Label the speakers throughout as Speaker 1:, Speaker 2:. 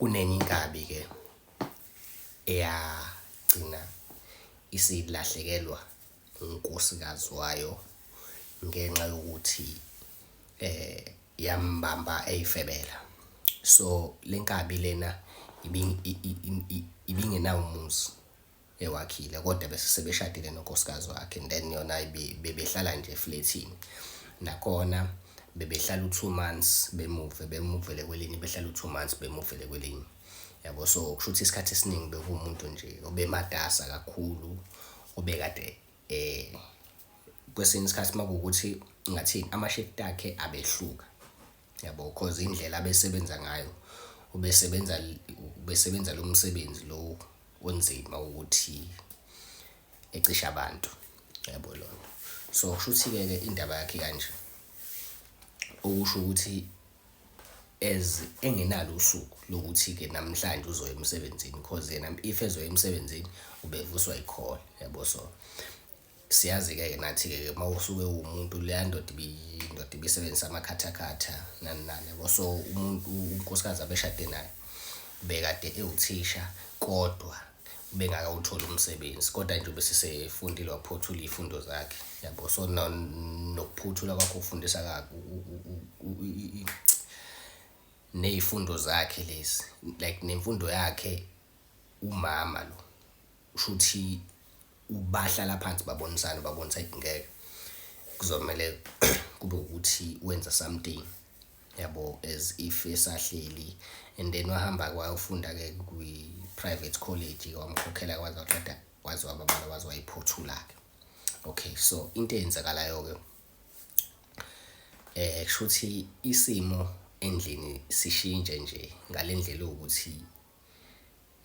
Speaker 1: Kunenye inkabi-ke eyagcina isilahlekelwa unkosikazi wayo ngenxa yokuthi yambamba eyifebela. So, le nkabi lena ibingenawo umuzi ewakhile, kodwa bese sebeshadile nonkosikazi wakhe and then yona bebehlala nje eflethini. Nakhona bebehlala u-2 months bemuve, bemuvele kwelinye, behlale u-2 months bemuvele kwelinye, yabo. So, kushuthi isikhathi esiningi bekuwumuntu nje obematasa kakhulu, obekade kwesinye isikhathi uma kuwukuthi ngingathini, ama-shift akhe abehluka, yabo. Cause indlela abesebenza ngayo, ubesebenza ubesebenza lo msebenzi lo onzima wokuthi ecishe abantu, yabo leyo nto. So, kushuthi-ke ke indaba yakhe ikanje, okusho ukuthi as engenalo usuku lokuthi-ke namhlanje uzoya emsebenzini cause yena if ezoya emsebenzini ubevuswa i-call, yabo. So, siyazi-ke nathi-ke uma usuke uwumuntu leya ndoda indoda ibisebenzisa amakhathakhatha nani nani, yabo. So, umuntu unkosikazi abeshade naye ubekade ewuthisha, kodwa ubengakawutholi umsebenzi, kodwa nje ubesesefundile waphothula iy'fundo zakhe, yabo. So, nokuphothula kwakhe ukufundisa ney'fundo zakhe lezi, like nemfundo yakhe umama lo, kushuthi bahlala phansi babonisana, babonisa hhayi ngeke, kuzomele kube ukuthi wenza something, yabo, as if esahleli. And then wahamba-ke wayofunda-ke kwi-private college, wamkhokhela waze waqeda, waze wababala, waze wayiphothula-ke. Okay, so into eyenzakalayo-ke, kushuthi isimo endlini sishintshe nje ngale ndlela ewukuthi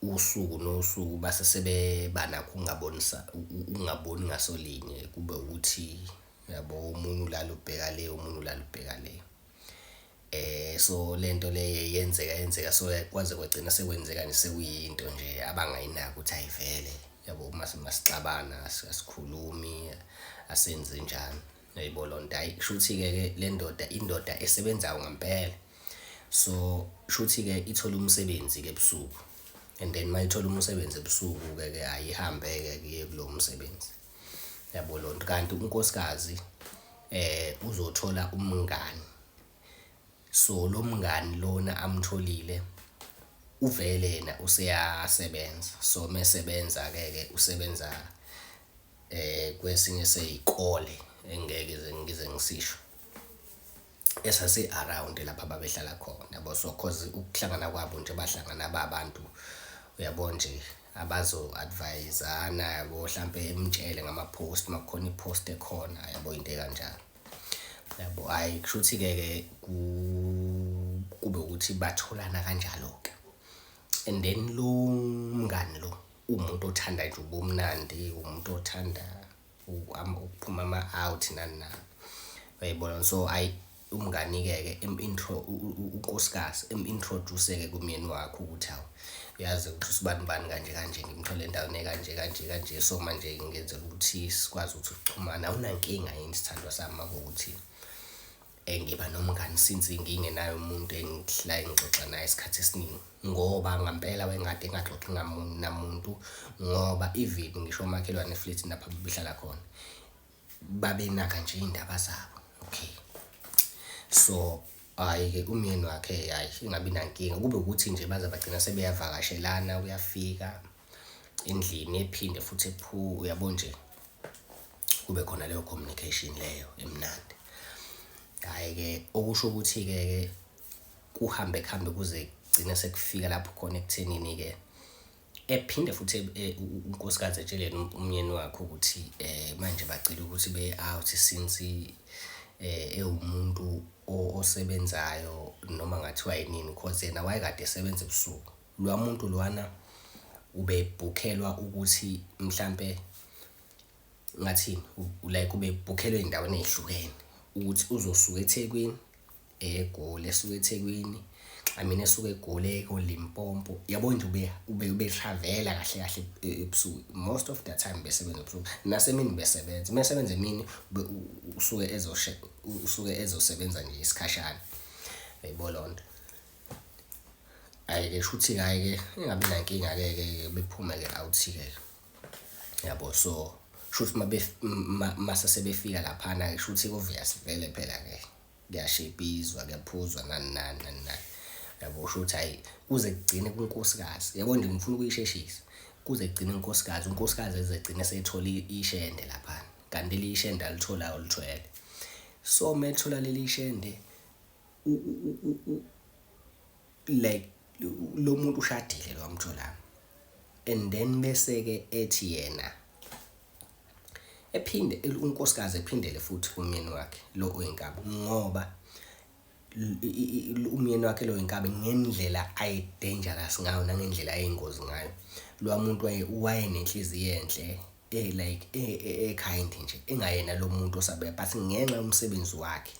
Speaker 1: usuku nosuku base sebeba nakho ukungabonisa, ukungaboni ngaso linye, kube ukuthi uyabo omunye ulala ubheka le, omunye ulala ubheka le. So le nto le yenzeka yenzeka, so kwaze kwagcina sekwenzeka nje sekuyinto nje abangayinaki ukuthi ayi vele, yabo, mase masixabana asikhulumi, asenze njani, uyayibona leyo nto. Hhayi kushuthi-ke ke le ndoda indoda esebenzayo ngempela, so kushuthi-ke ithole umsebenzi-ke ebusuku and then uma ithola umsebenzi ebusuku-ke ke hhayi ihambe-ke iye kulowo msebenzi, yabo leyo nto. Kanti unkosikazi uzothola umngani, so lo mngani lona amtholile uvele yena useyasebenza, so mesebenza-ke ke usebenza kwesinye sey'kole engeke ngize ngisisho esasi-around lapha ababehlala khona, yabo. So, cause ukuhlangana kwabo nje bahlangana babantu, uyabo nje, abazo-advise-ana, yabo, hlampe emtshele ngama-post uma kukhona i-post ekhona, yabo, into ey'kanjalo, yabo. Hhayi kushuthi-ke ke kube ukuthi batholana kanjalo-ke and then lo mngani lo uwumuntu othanda nje ubumnandi, umuntu othanda ukuphuma ama-out nani nani, uyayibona. So, hhayi umngani-ke ke unkosikazi emu-introduce-ke kumyeni wakhe ukuthi hawu, uyazi ukuthi usibani bani kanje kanje ngimthole endaweni ekanje kanje kanje, so manje ngenzela ukuthi sikwazi ukuthi sixhumane, awunankinga yini sithandwa sami uma kuwukuthi ngiba nomngani since ngingenaye umuntu engihlale ngixoxa naye isikhathi esiningi, ngoba ngampela wayengade engaxoxi namuntu, ngoba even ngisho omakhelwane eflethini lapho ababehlala khona babenaka nje iy'ndaba zabo. Okay, so hhayi-ke umyeni wakhe hhayi ingabi nankinga, kube ukuthi nje baze bagcina sebeyavakashelana, uyafika endlini ephinde futhi uyabo nje, kube khona leyo communication leyo emnandi. Hhayi-ke okusho ukuthi-ke ke kuhambe kuhambe kuze kugcine sekufika lapho khona ekuthenini-ke ephinde futhi unkosikazi etshele umyeni wakhe ukuthi manje bacela ukuthi beye out since ewumuntu osebenzayo noma ngathiwa yinini, cause yena wayekade esebenza ebusuku. Lowa muntu lowana ubebhukhelwa ukuthi mhlampe ngathini, like ubebhukhelwe ey'ndaweni ey'hlukene ukuthi uzosuka eThekwini eye eGoli, esuke eThekwini, I mean esuke eGoli eye ko-Limpopo, yabo nje ube-travel-a kahle kahle ebusuku. Most of the time besebenza ebusuku, nasemini besebenza, uma esebenza emini usuke usuke ezosebenza nje isikhashana, uyayibona leyo nto. Hhayi-ke shuthi-ke hhayi-ke ingabi nankinga-ke ke bephume-ke out-ke, yabo. So, shuthi mase sebefika laphana-ke shuthi obvious vele phela-ke kuyashibhizwa, kuyaphuzwa nani nani nani nani, yabo. Shuthi hhayi, kuze kugcine kunkosikazi, yabo nje ngifuna ukuyisheshisa, kuze kugcine unkosikazi, unkosikazi eze egcine esethole ishende laphana, kanti leli shende alitholayo ulithwele. So, uma ethola leli shende like lo muntu ushadile lo amtholayo, and then bese-ke ethi yena ephinde unkosikazi ephindele futhi kumyeni wakhe lo oyinkabi, ngoba umyeni wakhe lo oyinkabi ngendlela ayi-dangerous ngayo nangendlela ayingozi ngayo, lowa muntu wayenenhliziyo enhle, like e-kind nje, engayena lo muntu osabeka, but ngenxa yomsebenzi wakhe.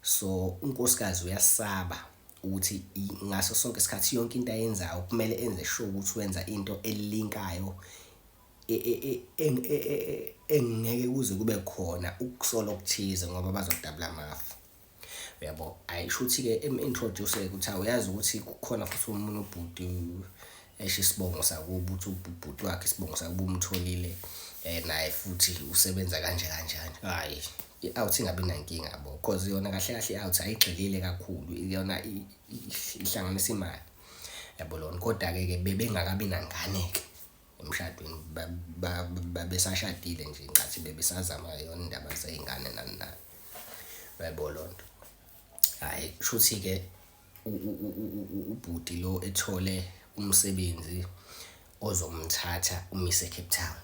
Speaker 1: So, unkosikazi uyasaba ukuthi ngaso sonke isikhathi yonke into ayenzayo kumele enze sure ukuthi wenza into elinkayo engeke kuze kube khona ukusola okuthize ngoba bazodabula amafu. Uyabo? Hhayi shuthi-ke emu-introduce-ke ukuthi hawu uyazi ukuthi kukhona futhi omunye ubhuti esho isibongo sakubo ukuthi ubhuti wakhe isibongo sakubo umtholile naye futhi usebenza kanje kanje kanje. Hhayi, i-out ingabi nankinga yabo, cause yona kahle kahle i-out ayigxilile kakhulu, yona ihlanganisa imali, yabo lona. Koda-ke ke bebengakabi nangane-ke emshadweni, babesashadile nje ngicathi bebesazama yona indaba zey'ngane nani nani, uyayibona leyo nto. Hhayi, kushuthi-ke ubhuti lo ethole umsebenzi ozomthatha umyise e-Cape Town.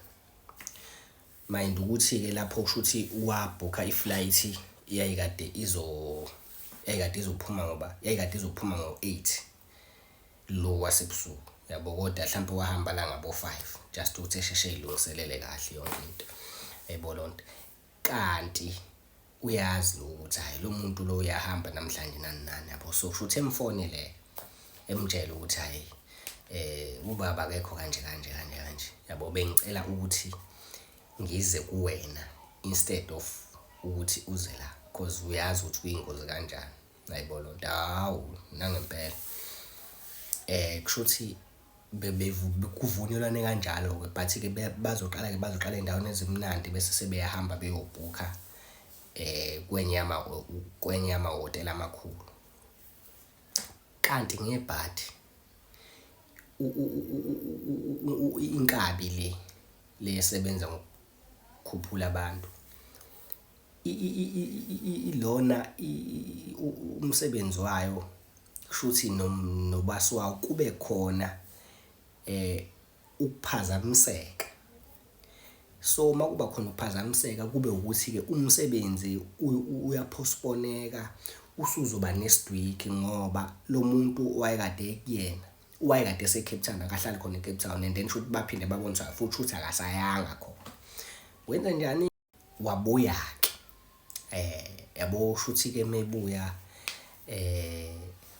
Speaker 1: Mind ukuthi-ke lapho kushuthi wabhukha iflight eyayikade yayikade izophuma ngoba yayikade izophuma ngo-8 lo wasebusuku, yabo. Kodwa hlampe wahamba la ngabo-5 just ukuthi esheshe ey'lungiselele kahle yonke into, uyayibona leyo nto. Kanti uyazi lo ukuthi hhayi lo muntu lo uyahamba namhlanje nani nani, yabo. So, kushuthi emfonele emtshela ukuthi hhayi ubaba akekho kanje kanje kanje kanje, yabo. Bengicela ukuthi ngize kuwena instead of ukuthi uze la, cause uyazi ukuthi kuyingozi kanjani, uyayibona leyo nto. Hawu, nangempela kushuthi kuvunyelwane kanjalo-ke, but-ke bazoqala-ke bazoqala ey'ndaweni ezimnandi bese sebeyahamba beyobhukha kwenye kwenye yamahhotela amakhulu. Kanti ngebhadi inkabi le le esebenza ngokukhuphula abantu, ilona umsebenzi wayo kushuthi nobasi wawo kube khona ukuphazamiseka. So, uma kuba khona ukuphazamiseka kube ukuthi-ke umsebenzi uya-postpone-eka usuzoba next week ngoba lo muntu owayekade ekuyena wayekade ese-Cape Town, akahlali khona e-Cape Town, and then shuthi baphinde babona ukuthi futhi shuthi akasayanga khona. Wenzenjani? Wabuya-ke yabo, shuthi-ke mebuya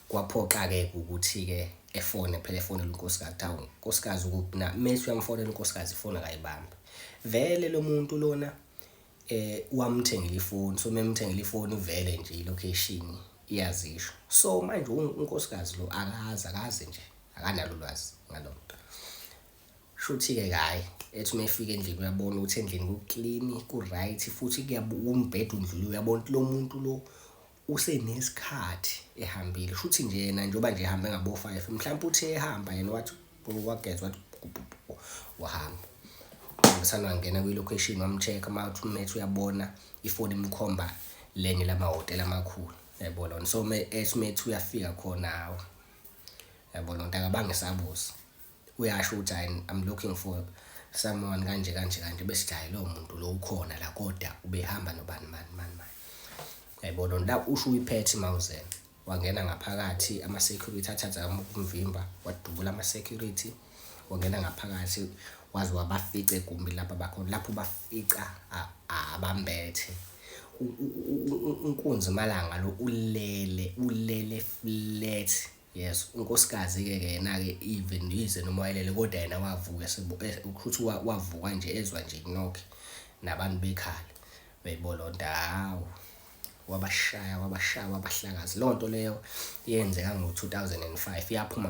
Speaker 1: kwaphoqa-ke ukuthi-ke efone phela, efonele unkosikazi, kuthi hawu nkosikazi ukuphi na? Mese uyamfonela unkosikazi, ifoni akayibambi. Vele lo muntu lona wamthengela ifoni, so memthengela ifoni vele nje i-location iyazisho. So manje unkosikazi lo akazi, akazi nje, akanalo ulwazi ngalonto. Shuthi-ke hhayi, ethi uma efika endlini uyabona ukuthi endlini ku-clean, ku-right futhi umbhede undluliwe, uyabona ukuthi lo muntu lo usenesikhathi ehambile. Shuthi nje yena njengoba nje ehambe ngabo-5, mhlampe uthe ehamba yena wathi wageza wathi wahamba. Hambisana wangena kwi-location wam-check-a, uma methi uyabona ifoni imkhomba lenye lamahhotela amakhulu, uyayibona lona. So ethi methi uyafika khona, hawu, uyabona lona, akabange esabuza. Uyasho ukuthi hhayi, I'm looking for someone kanje kanje kanje, bese hhayi lowo muntu lo ukhona la kodwa ubehamba nobani bani bani bani. Uyayibona lona, usho uyiphethe i-Mauser. Wangena ngaphakathi ama-security athi azama ukumvimba, wadubula ama-security, wangena ngaphakathi waze wabafica egumbini lapho abakhona, lapho bafica abambethe. Unkunzi malanga lo ulele, ulele flat. Yes, unkosikazi-ke ke yena-ke even yize noma wayelele kodwa yena wavuka kushuthi wavuka nje ezwa nje i-knock nabantu bekhala. Uyayibona leyo nto, hawu wabashaya wabashaya wabahlakaza. Leyo nto leyo yenzeka ngo-2005 yaphuma.